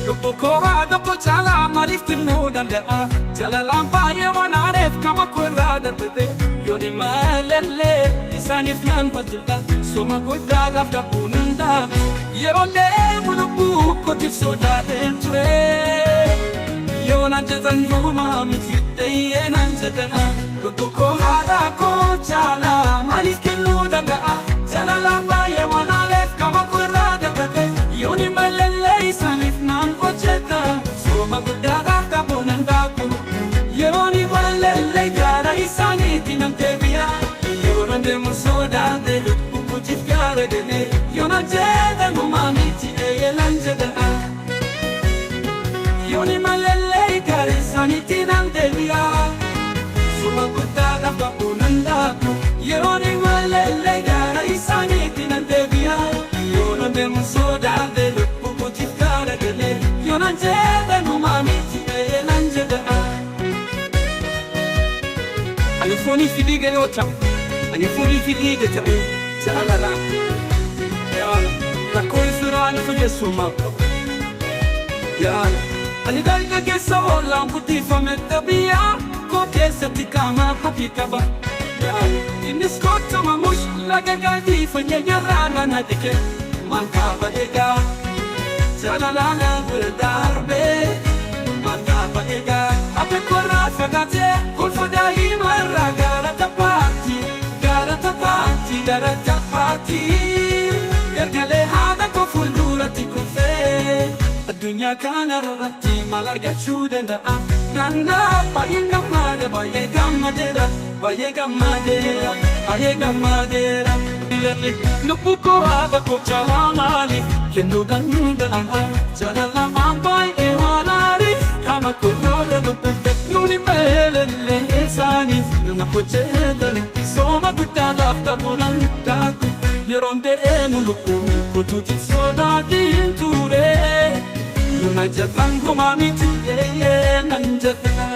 Lubbuu koo haadha koo caalaa maaliif kennuu danda'a? Jaalalaan baay'ee waan aareef qaama koo irraa darbite. Yooni malallee isaaniif nan hojjedha. Soma guddaadhaaf dhabuu nan dhaaba. Yeroo deemu lubbuu kootiif sodaadheen ture. Yoo naan jedhan homaa miti ta'ee naan jedhan. Lubbuu koo haadha koo caalaa maaliif kennuu danda'a? Jaalalaan baay'ee waan aareef qaama koo irraa darbite. Yooni malallee isaaniif nan hojjedha. Soma guddaadhaaf dhabuu nan dhaabu. Yerooni malallee gara isaaniitti nan deebi'a. Yeroo deemu sodaadhe lubbuu kootiif gara galee. Yoo naan jedhan homaa miti ta'ee naan jedhan. Yooni malallee gara isaaniitti nan deebi'a. Soma guddaadhaaf dhabuu nan dhaabu. Yerooni malallee gara isaaniitti nan deebi'a. Yeroo deemu sodaadhe lubbuu kootiif gara galee. Yoo naan jedhan homaa miti ta'ee naan jedhan. Ani foonii fi dhiiga yoo ta'u, ani foonii fi dhiiga ta'e jaalala. Rakkoon siraan fayyasummaa qabu. Yaala. Ani dargaggeessa oolaan guddifame biyyaa koo keessatti qaama haphii qaba. Yaala. Innis kottuma mush laga gaaddii fayyanyarraa nana dhike. Maal qaba egaa jaalalaan bira darbee. Maal qaba egaa hafe korraa fagaatee kolfa daa'ima irraa gara taphaatti, gara taphaatti, gara taphaatti. Gargalee haadha koo fuulduratti kufee addunyaa kana irratti maal argachuu danda'a? Naannaa baay'ee gammaade, baay'ee gammadeera, baay'ee gammadeera, baay'ee gammadeera. Lubbuu koo haadha koo caalaa maaliif kennuu danda'a? Jaalalaan baay'ee waan aariif qaama koo irraa dubbate. Nuuni malallee isaaniif nama hojjetan. Sooma guddaadhaaf ta'uu nan dhaabu. Yeroon deemu lubbuu kootuuti sodaatiin ture. Yoona jedhan homaa miti nan jedha.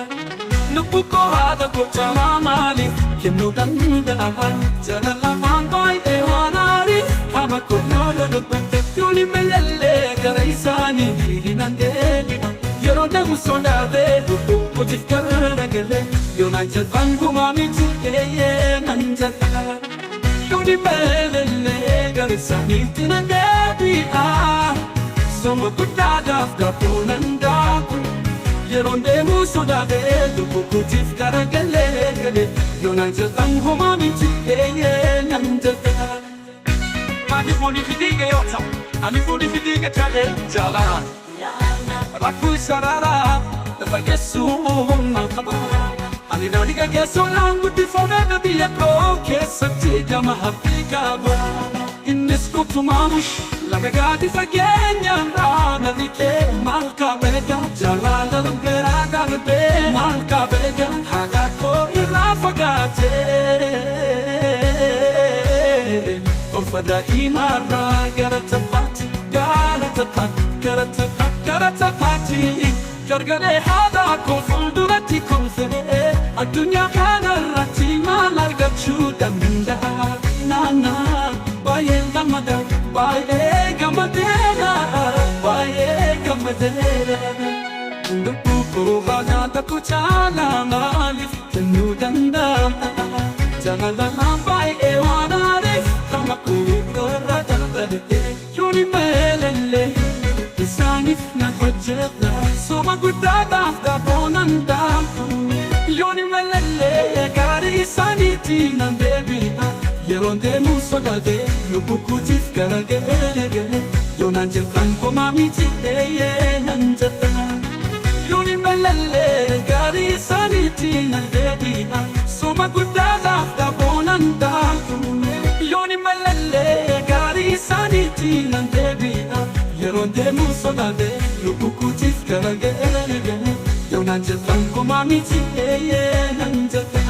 Lubbuu koo haadha koo caalaa maaliif kennuu danda'a? Jaalalaan baay'ee waan aariif qaama koo irraa dubbate. Yooni malallee gara isaanii nan deebi'a. Yeroo deemu sodaatee lubbuu kootiif gara galee. Yoona jedhan homaa miti nan jedha. Yooni malallee gara isaaniitti nan deebi'a. Soma guddaadhaaf dhabuu nan dhaabu. Yeroon deemu sodaatee lubbuu kootiif gara galee galee. Yoona jedhan homaa miti nan jedha. Ani foonii fi dhiiga yoo ta'u, ani foonii fi dhiiga ta'e jaalala. Rakkoo sararaa lafa geessuu humna qaba. Ani dargaggeessoodhaan guddifame biyya koo keessatti gama haphii qaba. Innis kutumamush laga gaadi fageenyarraa na dhiqee. Maal qabeega jaalala biraa darbee, maal qabeega haadha koo irraa fagaatee. Kolfa daa'imarraa gara taphaatti, gara taphaatti, gara taphaatti, gara taphaatti. Gargalee haadha koo fuulduratti kolfee addunyaa kanarratti maal argachuu danda'a? Naannaa baay'ee gammada, baay'ee gammadeera, baay'ee gammadeera. Lubbuu koo haadha koo caalaa maaliif kennuu danda'a? Jaalalaan baay'ee waan aareef qaama koo irra darbee. Yooni malallee isaaniif na hojjedha. Soma guddaadhaaf dhaboo nan dhaabu. Yooni malallee gaarii isaaniitti nan deebi'a. Yeroon deemu sodaatee lubbuu kootiif gara galee. Yoo naan jedhan homaa miti nan jedha. Yooni malallee gaarii isaaniitti nan deebi'a. Soma guddaadhaaf dhaboo nan dhaabu. Yooni malallee gaarii isaaniitti nan deebi'a. Yeroon deemu sodaatee lubbuu kootiif gara galee. Yoo naan jedhan homaa miti nan jedha.